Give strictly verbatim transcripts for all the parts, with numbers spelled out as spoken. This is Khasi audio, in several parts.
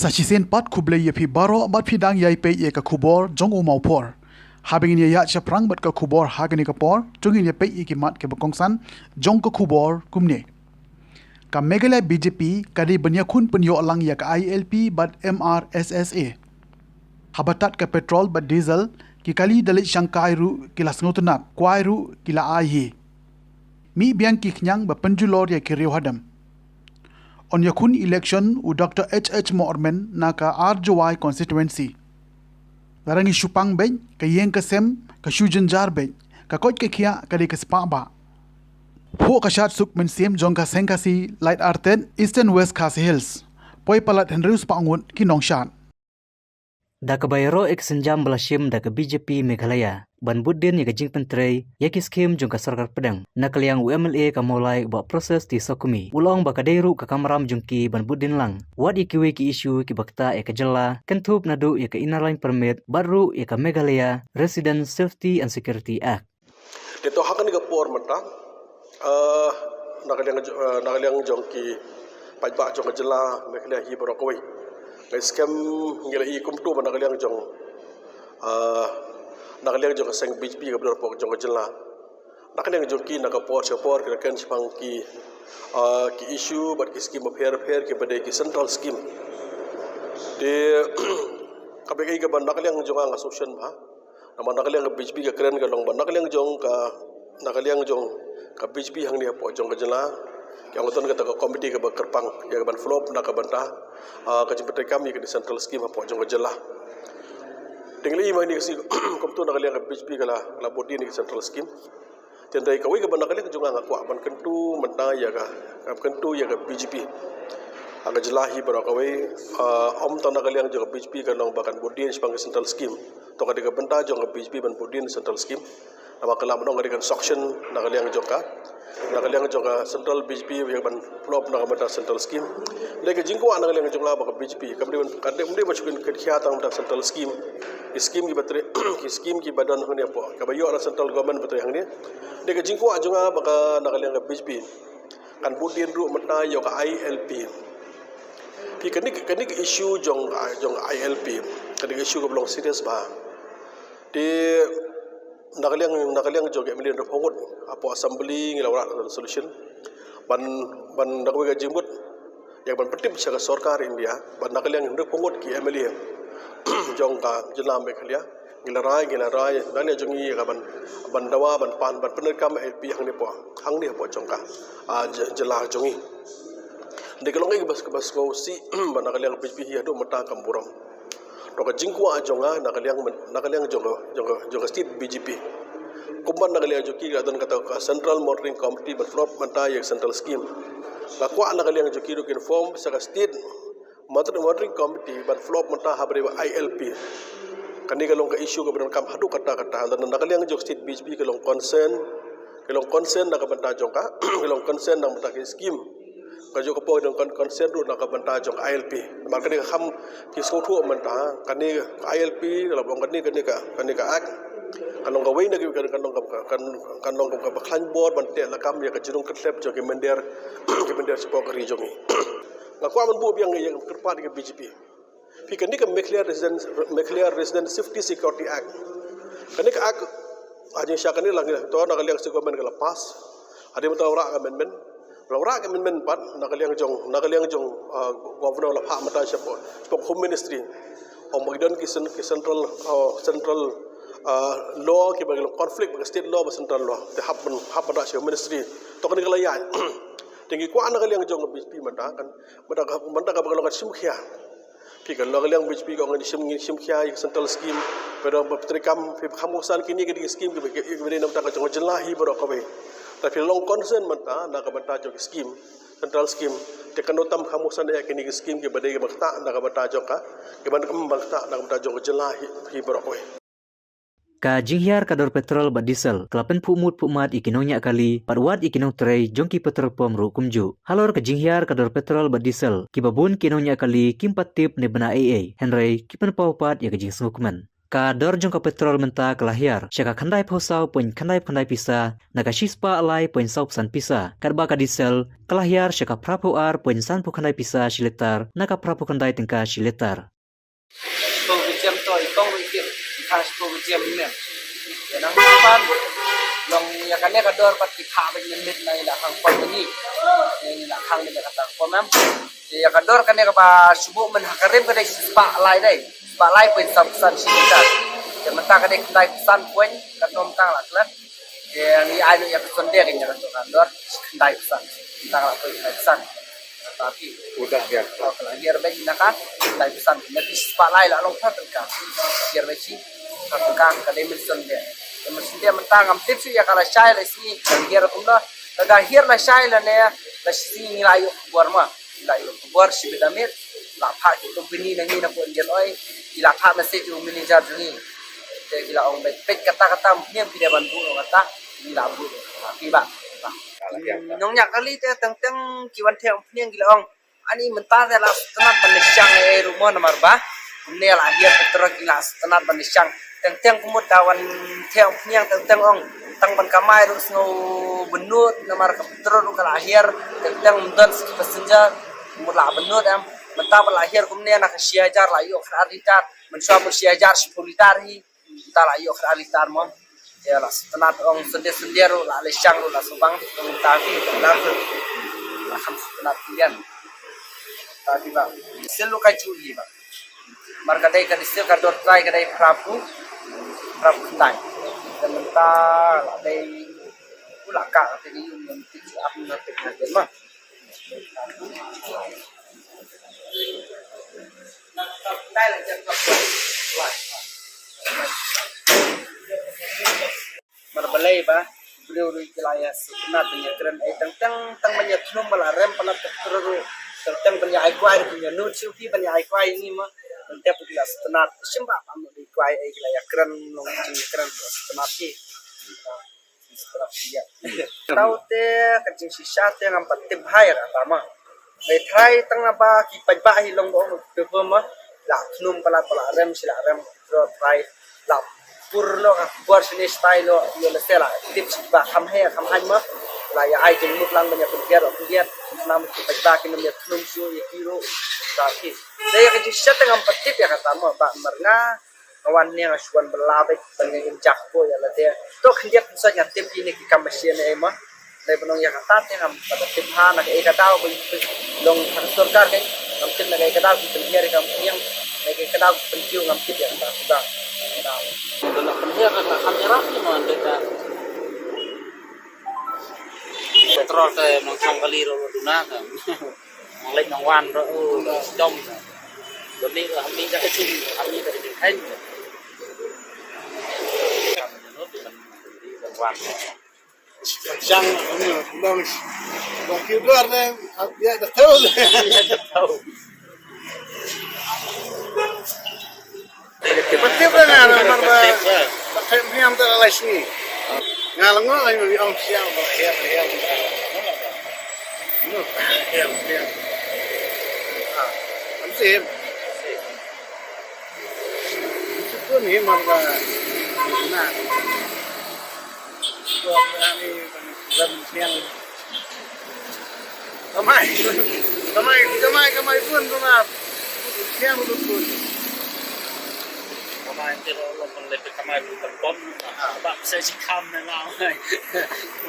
Sa shisien pat khublei ïa phi baroh bad phi dang ïai peit ïa ka khubor jong u Mawphor. Haba ngin ïa ïaid shaphrang bad ka khubor ha kane ka por, to ngin ïa peit ïa ki mat kiba kongsan jong ka khubor kumne. Ka Meghalaya B J P ka dei ban ïakhun pynïoh lang ïa ka I L P bad M R S S A. Haba tad ka petrol bad diesel, ki kali da leit shangkai ruh ki la sngewtynnat, kwai ruh ki la ai hi. Mih biang ki khñiang ba pynjulor ïa ki riew hadam. Yn ïakhun election u Doctor H H Mohrmen na ka Ar Jowai constituency. Lada ngi shu pang beit, ka ïing ka sem ka shu jynjar beit, ka koit ka khiah ka dei ka spah bah. Phuh ka shad suk mynsiem jong ka Seng Khasi Laitartet, Eastern West Khasi Hills, poi palat hynriew spah ngut ki nongshad. Da kaba ïaroh ïa ka sienjam ba la shim da ka B J P Meghalaya ban bud dien ïa ka jingpyntrei ïa ki skim jong ka sorkar pdeng, na ka liang u M L A ka Mawlai u Bah Precious T Sokkmi u la ong ba ka dei ruh ka kamram jong ki ban bud dien lang wat ïa kiwei ki issue kiba ktah ïa ka jylla, kynthup naduh ïa ka Inner Line Permit bad ruh ïa ka Meghalaya Resident Safety and Security Act. Te to ha kane ka por mynta, eh, na ka liang jo-, eh, na ka liang jong ki paidbah jong ka jylla Meghalaya hi baroh kawei, ngi skhem, ngi la ïohi kumto ba na ka liang jong, eh, na ka liang jong ka Seng B J P kaba don hapoh jong ka jylla, na ka liang jong ki na ka por sha ka por ki la kren shaphang ki, eh, ki issue bad ki skim bapher bapher kiba dei ki central skim. Te kaba ïa kaba na ka liang jong nga nga sngewsih bha. Namar na ka liang ka B J P ka kren ka long ba na ka liang jong ka, na ka liang jong ka B J P hangne hapoh jong ka jylla, ki ong don kata ka komiti kaba kyrpang ïa ka ban follow up na ka bynta, ah, ka jingpyntreikam ïa ka central skim hapoh jong ka jylla. Te ngi la ïohi ma ngi ka sngi kumto na ka liang ka B J P ka la, la bud dien ïa ka central skim. Te hynrei kawei kaba na ka liang jong nga nga kwah ban kyntu mynta ïa ka, ban kyntu ïa ka B J P ha ka jylla hi baroh kawei, ah, ym tang na ka liang jong ka B J P ka long ba kan bud dien shaphang ka central skim. To ka dei ka bynta jong ka B J P ban bud dien central skim. Namar ka la mynta ka dei ka instruction na ka liang jong ka, na ka liang jong ka central B J P ïa ban follow up na ka bynta central skim. Dei ka jingkwah na ka liang jong nga ba ka B J P kam dei ban, kam dei ban shu kynkhia tang bynta central skim. Ki skim kiba trei, ki skim kiba don hangne hapoh, kaba ïoh na central government ba trei hangne. Dei ka jingkwah jong nga ba ka na ka liang ka B J P kan bud dien ruh mynta ïa ka I L P. Phi kane, kane ka issue jong, jong I L P, kane ka issue kaba long serious bha. Te na ka liang, na ka liang jong ka M L A hynriewphew ngut hapoh assembly ngi la wanrah resolution ban, ban da kawei ka jingmut ïa ban pyntip sha ka sorkar India ba na ka liang hynriewphew ngut ki M L A jong ka jylla Meghalaya ngi la rai, ngi la rai na ka liang jong ngi ïa ka ban, ban dawa, ban pan, ban pyntreikam I L P hangne hapoh, hangne hapoh jong ka, ah, jy-, jylla jong ngi. Dei ka long kaba, kaba sngewsih ba na ka liang B J P hi haduh mynta kam burom. To ka jingkwah jong nga na ka liang, na ka liang jong ka, jong ka, jong ka state B J P. Kumba na ka liang jong ki ka don kata ka Central Monitoring Committee ban follow up mynta ïa ka central scheme. Nga kwah na ka liang jong ki ruh kin form sa ka state Monitoring, Monitoring Committee ban follow up mynta ha ba dei ba I L P. Kane ka long ka issue kaba donkam haduh katta katta. Lada na ka liang jong state B J P ka long concern, ka long concern na ka bynta jong ka, ka long concern na ka bynta ka scheme. Ka jong ka por ka long con-, concern ruh na ka bynta jong ka I L P. Namar kane ka kham ki sngewthuh mynta, kane ka I L P, ka long kane, kane ka, kane ka act. Ka long kawei na ki, ka long ka, ka, ka long kaba khlaiñ bor ban teh lakam ïa ka jingrung kynthep jong ki mynder, ki mynder shapoh ka ri jong ngi. Nga kwah ban buh biang ïa ka kyrpad ka B J P. Phi kane ka Meghalaya Resident, Meghalaya Resident Safety Security Act. Kane ka act, ha jingshisha kane la ngi to na ka liang state government ka la pass. Hadien mynta la wanrah ka amendment. La wanrah ka amendment pat na ka liang jong, na ka liang jong, ah, governor la phah mynta shapoh, shapoh Home Ministry. Ong ba ki don ki cen-, ki central, ah, central, ah, law kiba ki long conflict bad ka state law bad central law. Te hap ban, hap ban wanrah sha Home Ministry. To kane ka la ïaid. Te ngi kwah na ka liang jong ka B J P mynta kan, mynta ka, mynta kaba ka long ka shim khia. Phi ka long ka liang B J P ka ong ngin shim, ngin shim khia ïa ka central scheme. Phi dang ba pyntreikam, phi ba kham kongsan kine ki dei ki scheme kiba, kiba dei na ka bynta ka jong ka jylla hi baroh kawei. Te phi long concern mynta na ka bynta jong ki scheme, central scheme. Te kano tam kham kongsan ïa kine ki scheme kiba dei kiba ktah na ka bynta jong ka, kiba ym ktah na ka bynta jong ka jylla hi, hi baroh kawei. Ka jinghiar ka dor petrol bad diesel ka la pynphuh mut phuh mat ïa ki nongñiah kali bad wat ïa ki nongtrei jong ki petrol pump ruh kumjuh. Halor ka jinghiar ka dor petrol bad diesel, kiba bun ki nongñiah kali kim pat tip ne bna ei ei, hynrei ki pynpaw pat ïa ka jingsngewkmen. Ka dor jong ka petrol mynta ka la hiar sha ka khyndai phew saw point khyndai phew khyndai pisa na ka shispah lai point saw phew san pisa, katba ka diesel ka la hiar sha ka phra phew ar point san phew khyndai pisa shi litar na ka phra phew khyndai tyngka shi litar. Shiphew ka jem to i kong ruh i kit i kha shiphew ka jem ne. Ïa nang pan long ïa kane ka dor pat ki kha bad ngi mit na i la khang pom ni. Ïa i la khang bad ïa kata pom em. Ïa ka dor kane kaba shu buh myn ha ka rim ka dei shispah lai dei. Shispah lai point saw phew san shi litar. Ïa mynta ka dei khyndai phew san point ka nom tang la klet. Ïa ngi ai noh ïa ka Sunday ka ïa ka dor khyndai phew san. Tang la point khyndai phew san. Tapi udah ya. Ka la hiar bad na ka khyndai phew san. Na ki shispah lai la long phra tyngka. Hiar bad shi phra tyngka ka dei myn Sunday. Myn Sunday mynta ngam tip shuh ïa ka la shai la sngi. Ka la hiar kumno. Lada hiar la shai lane la shi sngi ngi la ïoh khubor ma. Ngi la ïoh khubor shibit amit. La phah ki company na ngi na ko Indian Oil. Ki la phah message u manager jong ngi. Te ki la ong bad peit kata kata ym pynïeng phi dei ban buh kata. Ngi la buh. Phi ba. Nongñiah kali te teng teng ki wan theh ym pynïeng ki la ong. Ani mynta te la sngewtynnat ban leit shang ei ei ruh mo namar ba kumne la hiar petrol ki la sngewtynnat ban leit shang. Teng teng kumut da wan theh ym pynïeng teng teng ong tang ban kamai ruh sngew bynnud namar ka petrol ruh ka la hiar teng teng ym don sa ki passenger kumut la bynnud em mynta ba la hiar kumne na ka shi hajar la ïoh khatar litar mynshuwa mut shi hajar shiphew litar hi. Mynta la ïoh khatar litar mo. Ïa la sngewtynnat ong Sunday Sunday ruh la leit shang ruh la sngewbang ti ong ta ki la la kham sngewtynnat ki ïan. Ta ki ba. Sel lu ka ju hi ba. Mar ka dei ka diesel ka dor trai ka dei phra phew. Phra phew khyndai. Te mynta la dei u la ka te ni yu ni ti ap na te na te ma. Mar balei ba briew ruh ki la ïa sngewtynnat ban ïa kren ei teng teng teng ban ïa thnum ba la rem palat ka petrol ruh teng teng ban ïa ai kwai ruh ban ïa nud shuh ki ban ïa ai kwai ngi ma teng teng ki la sngewtynnat shim ba pam ruh kwai ei ki la ïa kren long jing ïa kren ba sngewtynnat ki. Tau te ka jingshisha te ngam pat tip bha ïa kata ma. Dei trai tang na ba ki paidbah hi long ba ong te ba ma. La thnum palat ba la rem shi la rem tro trai. La pur no ka bor shi ne stai lo ïa la se la tip shi ba kham he kham han ma. La ïa ai jingmut lang ban ïa pyndiat la pyndiat. Na ma ki paidbah ki nam ïa thnum shu ïa ki ru. Ka ki. Dei ka jingshisha te ngam pat tip ïa kata ma ba mar nga. Nga wan ne nga shu wan bylla beit ban ïa im jak ko ïa lade. To khyndiat pynsoit nga tip ine ki kam machine ei ma. Dei ban ong ïa kata te ngam pat tip ha na kaei ka daw ba long ha ka sorkar kei. Ngam tip na kaei ka daw ki pynhiar ïa ka pynhiar na kaei ka daw ki pynkiew ngam tip ïa kata. Daw. Dei na pynhiar ka kham ïarap ni ma dei ka. Petrol te nongchong kali ro duna ka. Nang leit nang wan ro u dom. Dom ni ka hami ka kaching, hami ka kaching khain. Nang wan. Chang nang nang ki dor ne ya da tau. Ya da tau. Pat tip re nga namar ba pat tip niam te la lai sngi. Nga la ngol ai ngi ong siang ba hiam hiam. No hiam hiam. Ah, am sim. Sipun hi mar ba na. Ko ani ban siang. Kamai. Kamai, kamai, kamai pun, kamai. Siang pun pun. Kamai ti lo lo pun lebih kamai pun terpom. Ba bisa si kam ne la mai.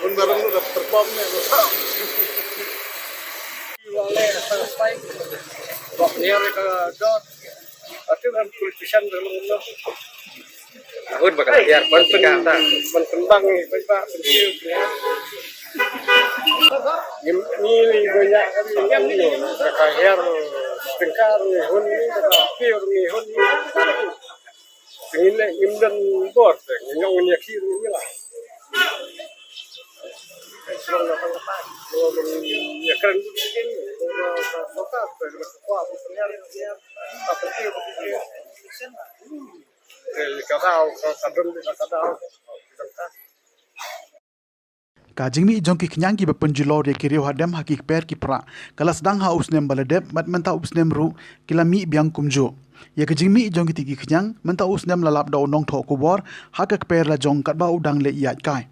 Pun barang tu terpom ne. Wale asal spai. Bok ni ada ke dot. Ati ban politician dalam lo. Ahun ba ka la hiar ban pynbang ta. Ban pynbang ni ban ba ban kiew. Ni ni ni ba ya ka ni ni ni ba ka hiar tyngka ni hun ni ba ka kiew ni hun ni. Ni le ni dan bor te ni nyong ni kiew ni la. Srong na ka la ta. Ni ya kren ni ni ka sorkar te ka kwa ni hiar ni. Ka kiew ni. Ka jingmih jong ki khñiang kiba pynjulor ïa ki riew hadem ha ki kper ki pra ka la sdang ha u snem ba la dep bad mynta u snem ruh ki la mih biang kumjuh. Ïa ka jingmih jong kitei ki khñiang, mynta u snem la lap da u nongthoh khubor ha ka kper la jong katba u dang leit ïaid kai.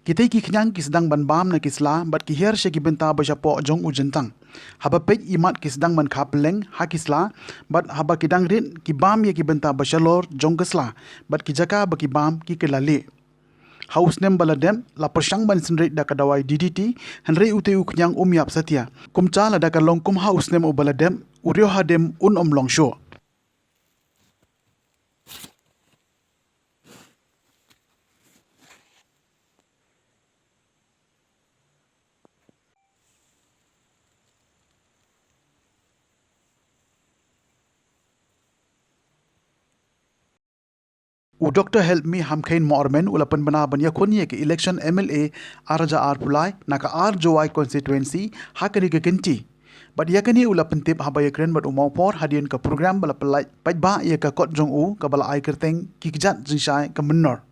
Kitei ki khñiang ki sdang ban bam na ki sla bad ki hiar sha ki bynta ba shapoh jong u jyntang. Haba peit imat ki sdang ban kha pylleng ha ki sla bad haba ki dang rit ki bam ïa ki bynta ba shalor jong ka sla bad ki jaka ba ki bam ki kylla lieh. Ha u snem ba la dep la pyrshang ban synreit da ka dawai D D T, hynrei utei u khñiang um ïap satia. Kumta lada ka long kum ha u snem uba la dep, u riew hadien un ym long shuh. U Doktor Helpmee Hamkhein Mohrmen u la pynbna ban ïakhun ïa ka election M L A ar hajar arphew lai na ka ar Jowai constituency ha kane ka kynti. Bad ïa kane u la pyntip haba ïakren bad u Mawphor hadien ka program ba la pynlait paidbah ïa ka kot jong u kaba la ai kyrteng Ki Kjat Jingshai Ka Mynnor.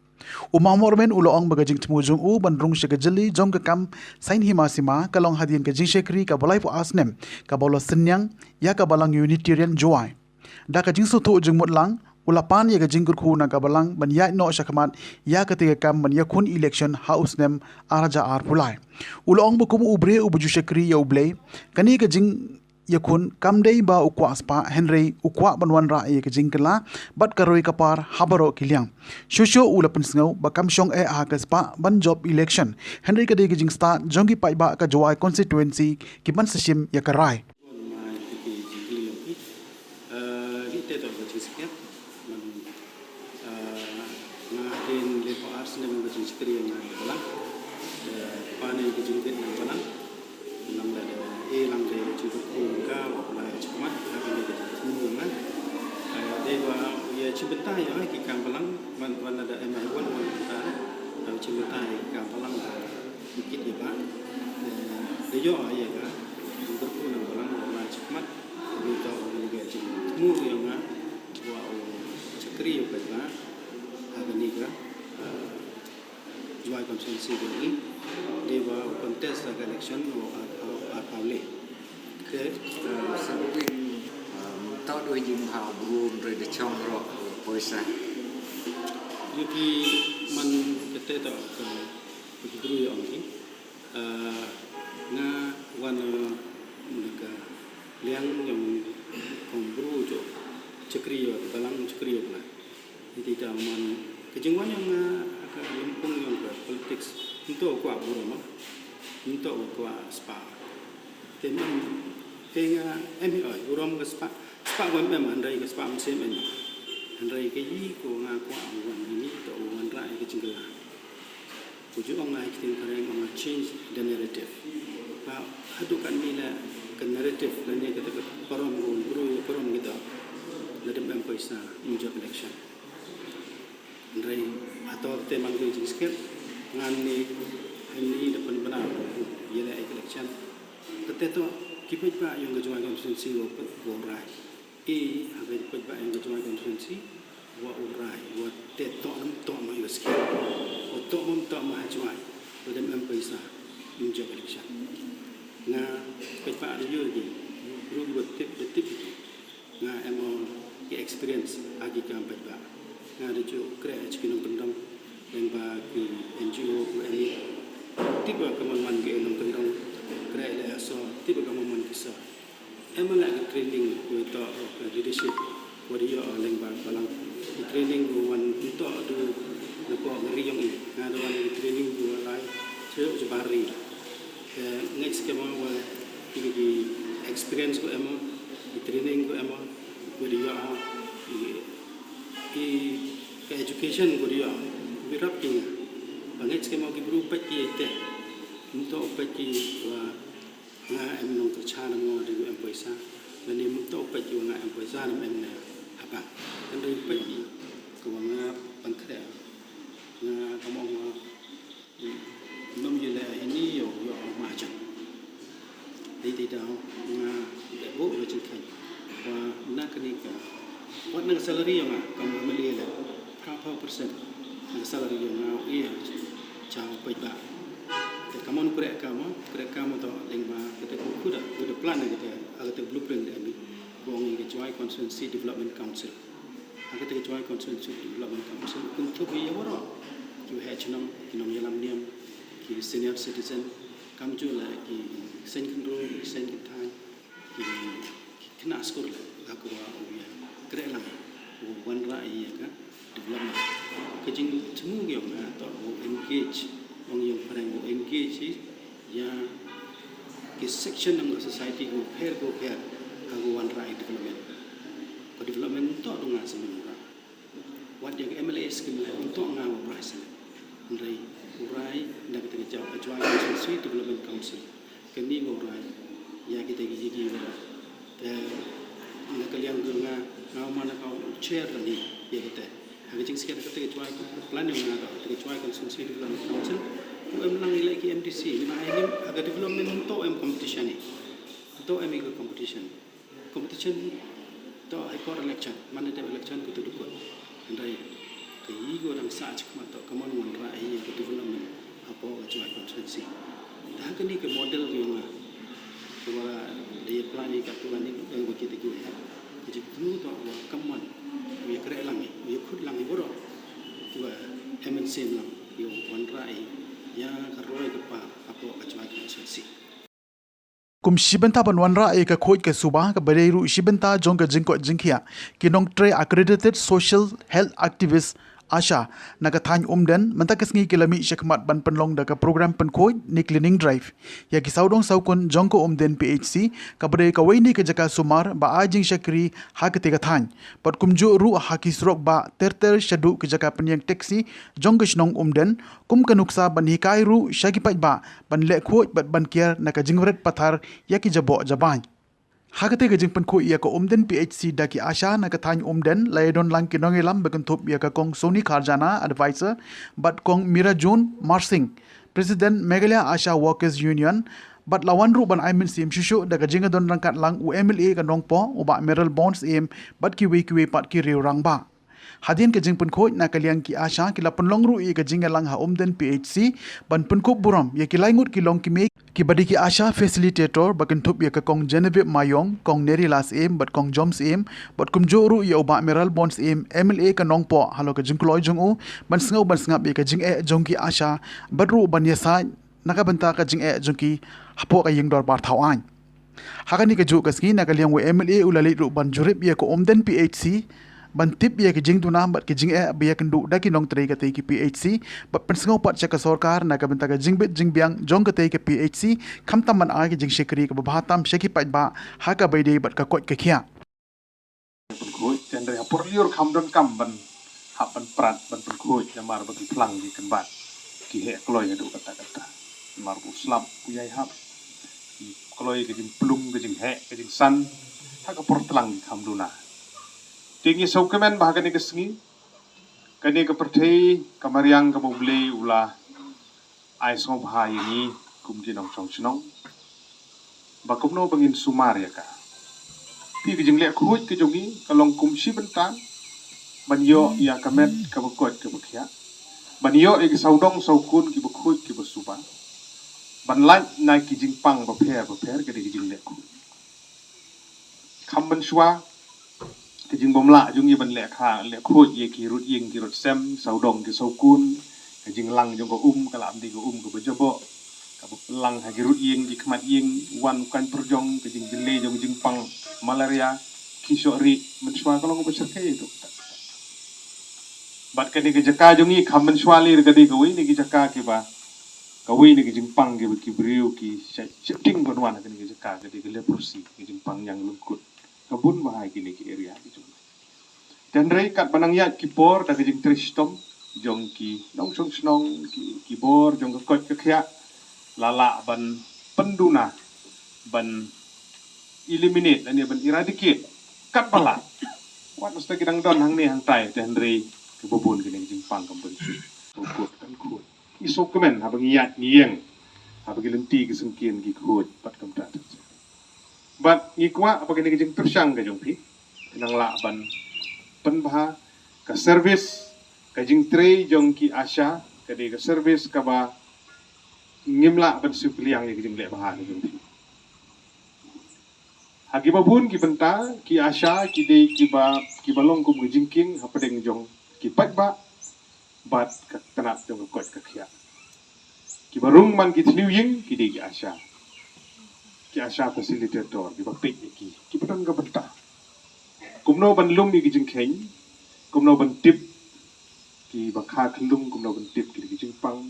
U Mawphor Mohrmen u la ong ba ka jingthmu jong u ban rung sha ka jylli jong ka kam saiñ hima sima ka long hadien ka jingshakri kaba laiphew ar snem kaba u la synñiang ïa ka Balang Unitarian Jowai. Da ka jingsngewthuh jingmut lang, u la pan ïa ka jingkyrkhu na ka Balang ban ïaid noh shakhmat ïa katei ka kam ban ïakhun election ha u snem ar hajar arphew lai. U la ong ba kum u briew uba ju shakri ïa U Blei, kane ka jingïakhun kam dei ba u kwah spah, hynrei u kwah ban wanrah ïa ka jingkylla bad ka roi ka par ha baroh ki liang. Shuh shuh u la pynsngew ba kam shong eh ha ka spah ban jop election, hynrei ka dei ka jingstad jong ki paidbah ka Jowai constituency ki ban sa shim ïa ka rai. Wan ma ïa ki jingkylli ïa ki. Eh, ïa te to ka jingskhem. Man, eh, nga hadien laiphew ar snem ka jingshakri nga ïa ka Balang. Eh, pan ïa ka jingkit na ka Balang. Nang da da e lang da ka jingkyrkhu ka wa pula ïa jingkhmat ha ka jingkyrkhu nga. Eh, dei ba ïa jingbatai ïa ki kam Balang man wan da em ai wan wan ta. Ïa jingbatai ïa ki kam Balang da kit ïa ba. Eh, da ïoh ïa ka jingkyrkhu na ka Balang wa pula ïa jingkhmat. Ngi to ngi ga jingthmu ïa nga wa u shakri ïa u paidbah ha kane ka, eh, Jowai constituency ka ngi dei ba u contest ha ka election wa ar, ar, ar pawle. Okay. Eh, sa win, um, to doi jin ha bru re de chong ro poisa. Yu ki man kete to ka ki bru ïa ong ki. Ah, nga wan, ah, na ka liang jong kong bru jong shakri ïa ka Balang shakri ïa ka Balang. Iti da man ka jingwan jong nga ha ka lympung jong ka politics. Nto kwah burom, nto kwah spah. Te man te nga em hi oi burom ka spah. Spah wan em hynrei ka spah mynsiem em. Hynrei ka i ko nga kwah wan ini to wan rai ka jingkylla. Ko ju ong ai ktien phareng ong ai change the narrative. Ba haduh katne la ka narrative lane kata ka parom ko bru parom kita. Lada em paisa mynjur election. Hynrei hato te man ko jingskhem ngan ni hynni da pynbna ïa la election. Kata to ki paidbah ïong ka Jowai constituency ko rai. I ha ka paidbah ïong ka Jowai constituency wa u rai wa te to nam to ma ïa ski wa to mam to ma ha Jowai wa dem em paisa mynjur election. Nga paidbah da ïoh ki bru wa tip da tip ki nga em ki experience ha ki kam paidbah. Nga da ju kre ha ki nongkyndong lyngba ki N G O wa em tip wa ka man man ki nongkyndong kre le ha so tip wa ka man man ki so. Em la ki training ko to ka leadership ko di yo leng ba palang. Ki training ko wan to du na ko ngeri yong i. Nga da wan ki training ko lai che je bari. Ke ngai skema wa ki ki experience ko em ki training ko em ko di yo i ki education ko di yo. Bi rap ki nga. Ba ngai skema ki bru pet ki te. Nto pet ki wa nga em nongkyrchan mo dei em poisa. Lane mynta u peit ki wa nga em poisa ne em ne haba. Kan dei u peit ki ka wa nga pynkhreh nga ka mo nga nom ïa le hini ïa u ïa u majan. Dei dei daw nga dei bu nga jingkheiñ wa na kane ka wat na ka salary ïa nga ka ma mali le. Ka phew percent na ka salary ïa nga u ïa cha u peit ba. Te ka mon kreh ka mo kreh ka mo to ding ba kata ku kuda kuda plan kata kata blueprint de ami. Ong ïa ka Jowai Constituency Development Council. Ha kata ka Jowai Constituency Development Council u kynthup ïa waroh ki waheh shnong, ki nongïalam niam, ki senior citizen, kamjooh la ki seng khynroo, ki seng kynthei, ki, ki khynnah skul, la ka wa u ïa kreh lang, u wanrah ïa ka development. Ka jingthmu yong nga to u engage, ong yong phareng u engage ïa ki section ng society ko pher ko pher ha ko wanrah ïa development. Ko development to dong nga sngewbha. Wat ïa ka M L A scheme la to nga wa rai sngewbha. Hynrei u rai da ka tengah jawab ka Jowai Constituency Development Council. Kani wa rai ïa kita ki jiki wa. Te na ka liang ka nga nga ma na ka u chair la ni ïa kita. Ha ka jingsngewsih kata ka Jowai plan ïa nga kata ka Jowai Constituency Development Council. U em lang ïa ki M D C ni ma ha ka development to em competition ni. To em ïa ka competition. Competition to ha por election, man da election ko to dukut. Hynrei ka ïa ko dang sa chikmat to ka mon wanrah ïa ka development hapoh ka Jowai Constituency. Da kani ka model ka yong nga. Ka wa da ïa plan ïa ka plan ïa ka kita ki wa. Ka jingthmu to wa ka mon. Ïa kreh lang ïa, ïa khut lang ïa waroh. Ki wa M N C lang ïa wanrah ïa ka roi ka par hapoh ka Jowai Constituency. Kum shi bynta ban wanrah ïa ka khuid ka suba, kaba dei ruh shi bynta jong ka jingkoit jingkhiah, ki nongtrei Accredited Social Health Activist, ASHA, na ka thaiñ Umden, mynta ka sngi ki la mih shakhmat ban pynlong da ka program pynkhuid ne cleaning drive ïa ki sawdong sawkun jong ka Umden P H C, kaba dei kawei ne ka jaka sumar ba ai jingshakri ha kata ka thaiñ. Bad kumjuh ruh ha ki surok bah ter ter shaduh ki jaka pynïeng taxi jong ka shnong Umden, kum ka nuksa ban hikai ruh sha ki paidbah ban leh khuid bad ban kiar na ka jingwret pathar ïa ki jaboh jabañ. Ha kata ka jingpynkhuid ïa ka Umden P H C da ki ASHA na ka thaiñ Umden, la ïadon lang ki nongïalam ba kynthup ïa ka Kong Sony Kharjana, Advisor, bad Kong Mirajun Marsing, President Meghalaya ASHA Workers Union, bad la wan ruh ban ai mynsiem shuh shuh da ka jingïadon ryngkat lang u M L A ka Nongpoh, u Bah Mayralborn Syiem, bad kiwei kiwei pat ki riew rangbah. Hadien ka jingpynkhuid na ka liang ki ASHA, ki la pynlong ruh ïa ka jingïalang ha Umden P H C ban pynkup burom ïa ki lai ngut ki longkmie kiba dei ki ASHA facilitator ba kynthup ïa ka Kong Genevieve Maiong, Kong Nerila Syiem bad Kong Jom Syiem, bad kumjuh ruh ïa u Bah Mayralborn Syiem, M L A ka Nongpoh, halor ka jingkloi jong u ban sngew ban sngap ïa ka jingeh jong ki ASHA bad ruh ban ïasaid na ka bynta ka jingeh jong ki hapoh ka ïing dorbar thaw aiñ. Ha kane kajuh ka sngi, na ka liang u M L A u la leit ruh ban jurip ïa ka Umden P H C ban tip ïa ka jingduna bad ka jingeh ba ïakynduh da ki nongtrei katei ka P H C, bad pynsngew pat sha ka sorkar na ka bynta ka jingbit jingbiang jong katei ka P H C, khamtam ban ai ka jingshakri kaba bha tam sha ki paidbah ha kaba ïadei bad ka koit ka khiah. Pynkhuid, te hynrei ha por lyiur kham donkam ban hap ban prat ban pynkhuid, namar ba ki phlang ki kynbat, ki heh kloi haduh katta katta. Namar ba u slap u ïai hap, ki kloi ka jingplung, ka jingheh, ka jingsan, ha ka por tlang ki kham duna. Te ngi sngewkmen ba ha kane ka sngi, kane ka pyrthei ka mariang kaba U Blei u la ai sngewbha ïa ngi kum ki nongshong shnong ba kumno ba ngin sumar ïa ka. Te ka jingleh khuid ka jong ngi ka long kum shi bynta ban ïoh ïa ka met kaba koit kaba khiah, ban ïoh ïa ki sawdong sawkun kiba khuid kiba suba, ban lait na ki jingpang bapher bapher, ka dei ka jingleh khuid. Kham mynshuwa ka jingbymlah jong ngi ban leh kha, leh khuid ïa ki rud ïing ki rud sem, sawdong ki sawkun, ka jinglang jong ka um ka la ym dei ka um kaba jaboh, kaba lang ha ki rud ïing ki khmat ïing, wan u kaiñ pyrjong, ka jingjyllei jong ka jingpang malaria, ki shoh rieh, mynshuwa ka long kaba shyrkhei ïa tu. Bad kane ka jaka jong ngi kham mynshuwa lei ka dei kawei na ki jaka kiba, kawei na ki jingpang kiba ki briew ki shep, sheptieng ban wan ha kane ka jaka, ka dei ka leprosy, ka jingpang ñiang lyngkut. Ka bun bha ha kine ki area ki jong ngi. Te hynrei katba nang ïaid ki por da ka jingtrei shitom jong ki nongshong shnong, ki, ki bor jong ka koit ka khiah, la lah ban pynduna, ban eliminate lane ban eradicate katba lah. Wat haba ki dang don hangne hangtai, te hynrei kiba bun kine ki jingpang kam pynsuk. Ka kut kan kut. Ngi sngewkmen haba ngi ïaid ngi ïeng, haba ki lynti ki syngkien ki khuid bad kumta. Bad ngi kwah haba kine ki jingpyrshang ka jong phi ki nang lah ban pynbha ka service, ka jingtrei jong ki ASHA ka dei ka service kaba ngim lah ban siew kylliang ïa ka jingleh bha ka jong phi. Ha kiba bun ki bynta, ki ASHA ki dei kiba, kiba long kum ki jingkieng hapdeng jong ki paidbah bad ka tnat jong ka koit ka khiah. Kiba rung man ki tnat ïing ki dei ki ASHA. Ki ASHA facilitator, kiba peit ïa ki, kiba don ka bynta. Kumno ban lum ïa ki jingkheiñ, kumno ban tip kiba kha khyllung, kumno ban tip ki, ki jingpang.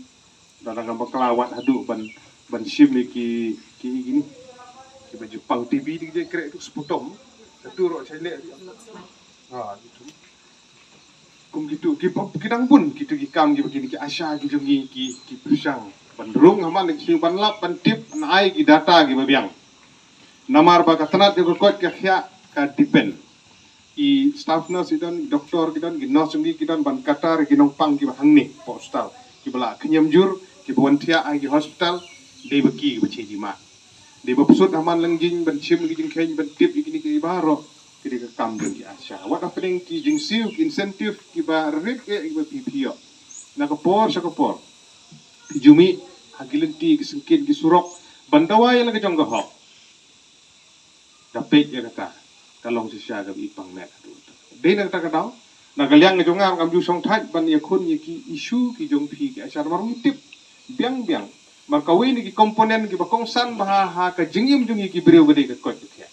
Da dang ba kla wat haduh ban, ban shim ïa ki, ki, ki ni. Kiba jingpang T B dei ki jingkreh tu sputum. Satu roh chai leh. Ha, gitu. Kum kitu, ki pop, ki dang bun, kitu ki kam, kiba kini ki ASHA, ki jong ngi, ki, ki pyrshang ban rung ha man ki ban lap, ban tip, ban ai ki data kiba biang. Namar ba ka tnat jong ka koit ka khiah ka depend. I staff nurse i don, i doctor ki don, ki nurse jong ngi ki don, ban kata ki nongpang kiba hangne hapoh hospital, kiba la khñiam jur, kiba wan thiah ha ki hospital, dei ba ki, kiba che jingma. Dei ba pynshut ha man lang jing, ban shim ki jingkheiñ, ban tip ïa kine ki baroh, ki dei ka kam jong ki ASHA. Wat hapdeng ki jingsiew, ki incentive, kiba rit eh, kiba phi phi ïoh. Na ka por sha ka por, phi ju mih ha ki lynti, ki syngkien, ki surok, ban dawa ïa la ka jong ka hok. Da peit ïa kata, ka long shisha kaba i pang met haduh. Dei na kata ka daw, na ka liang ka jong nga, ngam ju shong thait ban ïakhun ïa ki issue ki jong phi ki ASHA, namar ngi tip biang biang. Mar kawei na ki component kiba kongsan bha ha ka jingim jong ngi ki briew ka dei ka koit ka khiah.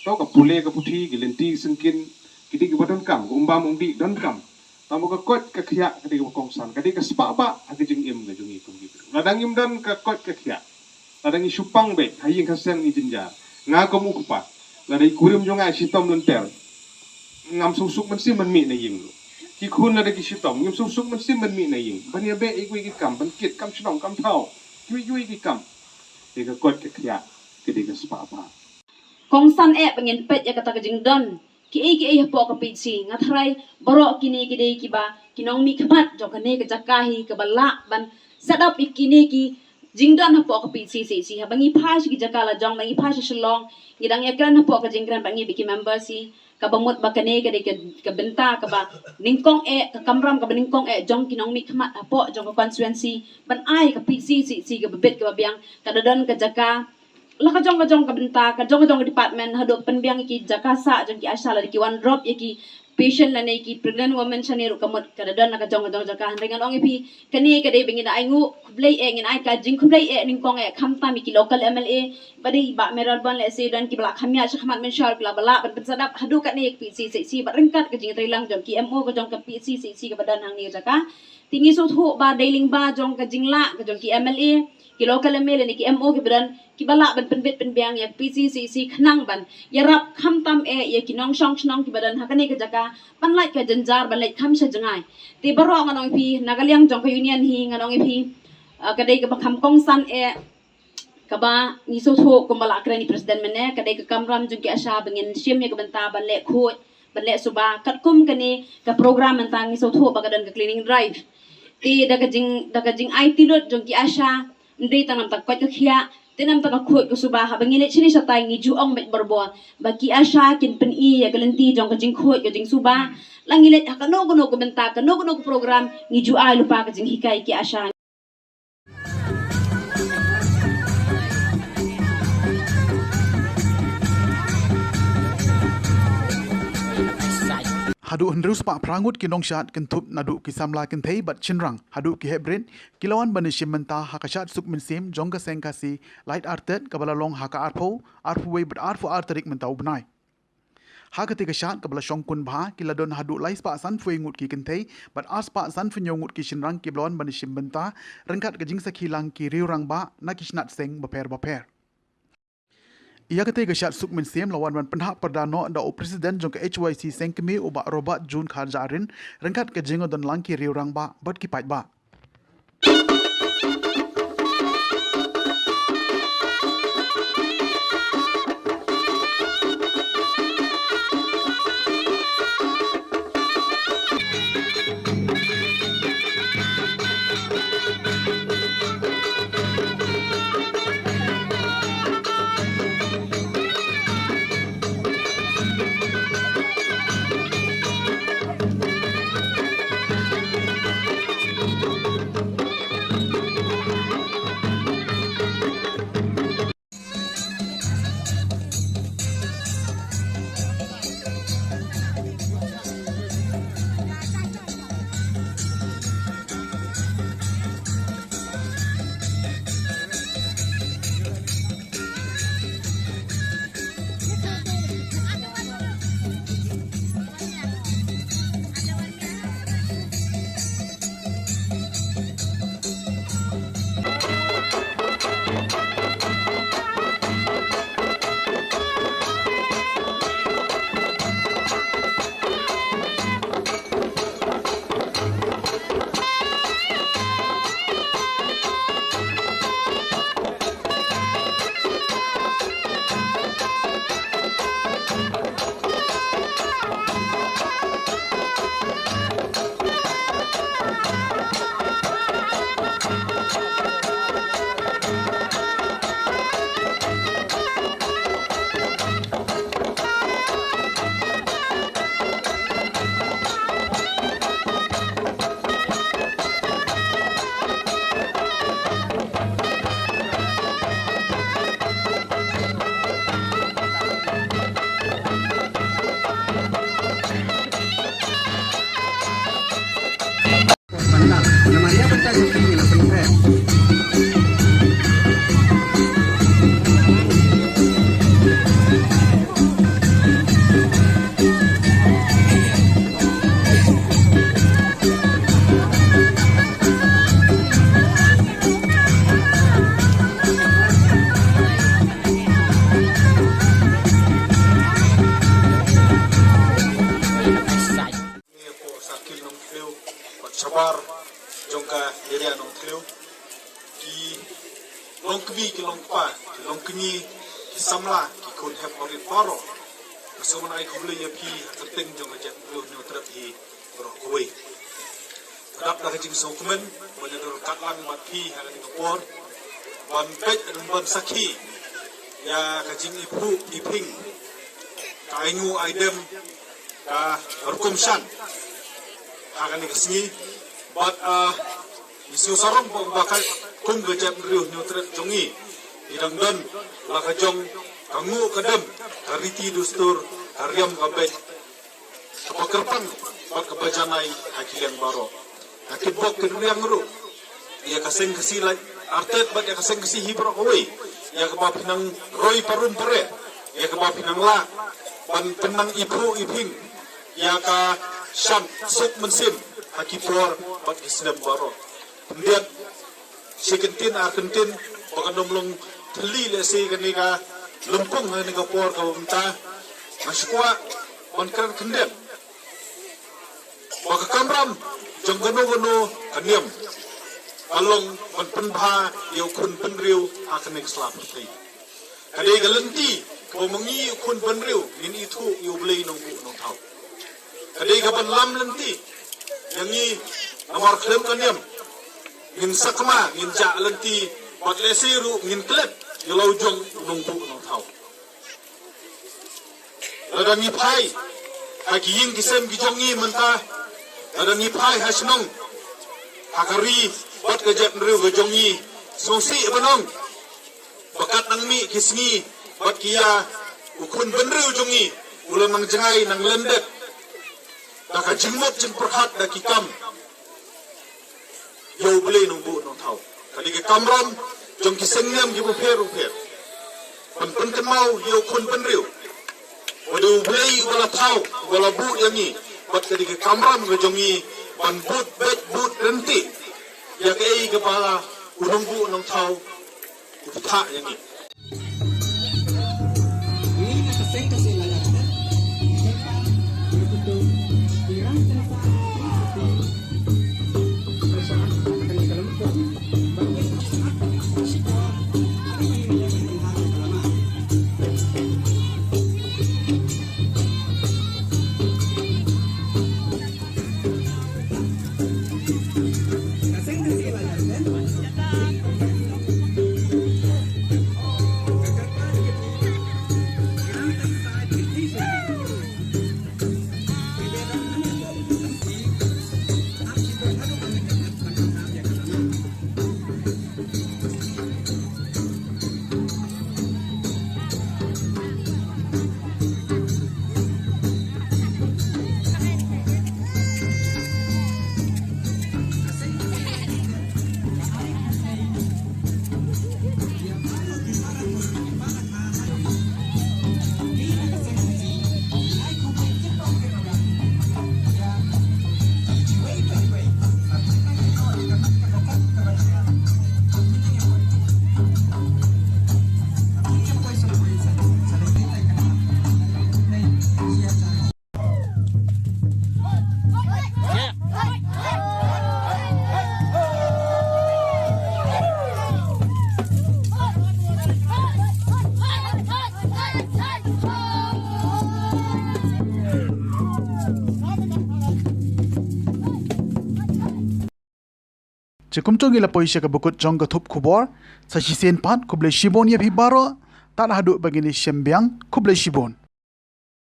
To ka pule ka puthi, ki lynti syngkien, ki dei kiba donkam, ka um bam um dih donkam. Tangba ka koit ka khiah ka dei kaba kongsan, ka dei ka spah bah ha ka jingim ka jong ngi kum ki briew. Lada ngim don ka koit ka khiah, lada ngi shu pang beit ha ïing ha sem, ngi jynjar. Nga kum u kpa, lada i kurim jong nga i shitom lynter, ngam suk suk mynsiem ban mih na ïing ruh. Ki khun lada ki shitom, ngim suk suk mynsiem ban mih na ïing ban ïabeh ïa kiwei ki kam, ban kit kam shnong kam thaw, kiwei kiwei ki kam. Dei ka koit ka khiah ka dei ka spah bah. Kongsan eh ba ngin peit ïa kata ka jingdon kiei kiei hapoh ka PHC. Nga tharai baroh kine ki dei kiba ki nongmihkhmat jong kane ka jaka hi, kaba lah ban set up ïa kine ki jingdon hapoh ka PHC. Haba ngi phai sha ki jaka la jong, ba ngi phai sha Shillong, ngi dang ïakren hapoh ka jingkren ba ngi bad ki members hi, kaba mut ba kane ka dei ka, ka bynta kaba nyngkong eh, ka kamram kaba nyngkong eh jong ki nongmihkhmat hapoh jong ka constituency, ban ai ka PHC kaba bit kaba biang. Ka da don ka jaka la ka jong ka jong ka bynta, ka jong ka jong ka department, haduh pynbiang ïa ki jaka sah jong ki ASHA, lada ki wan drop ïa ki patient lane ki pregnant women shane ruh, ka mut ka da don la ka jong ka jong jaka. Hynrei ngan ong ïa phi, kane ka dei ba ngin da ai nguh khublei eh, ngin ai ka jingkhublei eh nyngkong eh khamtam ïa ki local MLA, ba dei Bah Mayralborn lehse, don kiba la kham ïaid sha khmat mynshuwa, ki la ba lah ban pynsadap haduh katne ïa ka PHC bad ryngkat ka jingïatreilang jong ki MO ka jong ka PHC kaba don hangne ka jaka. Te ngi sngewthuh ba dei lyngba jong ka jinglah ka jong ki MLA, ki local MLA ne ki MO kiba don, kiba lah ban pynbit pynbiang ïa ka PHC khnang ban ïarap khamtam eh ïa ki nongshong shnong kiba don ha kane ka jaka, ban lait ka jynjar, ban lait kham sha jngai. Te baroh ngan ong ïa phi, na ka liang jong ka union hi ngan ong ïa phi, ah, ka dei kaba kham kongsan eh, kaba ngi sngewthuh kumba la kren i president mynne, ka dei ka kamram jong ki ASHA ba ngin shim ïa ka bynta ban leh khuid, ban leh suba, katkum kane ka program mynta ngi sngewthuh ba ka don ka cleaning drive. Te da ka jing, da ka jingai tylli lut jong ki ASHA, ym dei tang namar ka koit ka khiah, te namar ka khuid ka suba, haba ngi leit shane shatai ngi ju ong beit barabor ba ki ASHA kin pyni ïa ka lynti jong ka jingkhuid ka jingsuba. La ngi leit ha kano kano ka bynta, kano kano ka program, ngi ju ai lypa ka jinghikai ki ASHA. Haduh hynriew spah phra ngut ki nongshad kynthup naduh ki samla kynthei bad shynrang haduh ki hepbret ki la wan ban ïashim bynta ha ka shad suk mynsiem jong ka Seng Khasi Laitarted kaba la long ha ka arphew, arphew wei bad arphew ar tarik mynta u bnai. Ha katei ka shad kaba la shongkun bha, ki la don haduh lai spah sanphew wei ngut ki kynthei bad ar spah sanphew hynñiew ngut ki shynrang kiba la wan ban ïashim bynta ryngkat ka jingsakhi lang ki riew rangbah na ki shnat seng bapher bapher. Ïa katei ka shad suk mynsiem la wan ban pynhap pyrda noh da u President jong ka H Y C Seng Kmie, u Bah Robert June Kharjahrin, ryngkat ka jingdon lang ki riew rangbah bad ki paidbah. Long kmie ki long kpa, ki long kñi, ki samla, ki khun hep barit baroh. Nga sngewbha ban ai khublei ïa phi ha ka kyrteng jong ka jaitbynriew Hynñiewtrep hi baroh kawei. Nga dap da ka jingsngewkmen ban ïadon ryngkat lang bad phi ha kane ka por ban peit, ban sakhi ïa ka jingiphuh iphieng, ka ainguh aidem, ka rukom shan ha kane ka sngi. Bad, ah, ngi sngewsarong ba, ba ka kum ka jaitbynriew Hynñiewtrep jong ngi, ngi dang don la ka jong ka nguh ka dem, ka riti dustur, ka riam ka beit, kaba kyrpang bad kaba janai ha ki liang baroh. Ka kitbok kitriang ruh ïa ka seng Khasi Laitarteh bad ïa ka seng Khasi hi baroh kawei, ïa kaba phin nang roi parum pare, ïa kaba phin nang lah ban pynnang iphuh iphieng ïa ka shang suk mynsiem ha ki por bad ki snem baroh. Khyndiat shi kyntien ar kyntien ba kan ym long thylli lehse kane ka lympung ha kane ka por kaba mynta. Nga sngewkwah ban kren khyndiat ba ka kamram jong kano kano ka niam ka long ban pynbha ïa u khun bynriew ha kane ka sla pyrthei. Ka dei ka lynti kaba ma ngi u khun bynriew ngin ithuh ïa U Blei Nongbuh Nongthaw. Ka dei kaban lam lynti ïa ngi, namar khlem ka niam ngin sakma, ngin jah lynti, bad lehse ruh ngin klet ïa la u jong u Nongbuh Nongthaw. Lada ngi phai ha ki ïing ki sem ki jong ngi mynta, lada ngi phai ha shnong, ha ka ri bad ka jaitbynriew ka jong ngi, sngewsih ban ong ba katba nang mih ki sngi bad ki ïa, u khun bynriew jong ngi u la nang jngai nang lyndet da ka jingmut jingpyrkhat, da ki kam ïa U Blei Nongbuh Nongthaw. Ka dei ka kamram jong ki seng niam kiba pher bapher ban pynkynmaw ïa u khun bynriew ba dei U Blei uba la thaw, uba la buh ïa ngi, bad ka dei ka kamram ka jong ngi ban bud beit bud ryntih ïa kaei kaba la u Nongbuh Nongthaw u pynthah ïa ngi. Te kumto ngi la poi sha kaba kut jong ka thup khubor. Sa shisien pat khublei shibun ïa phi baroh. Tad haduh ba ngin ïashem biang, khublei shibun.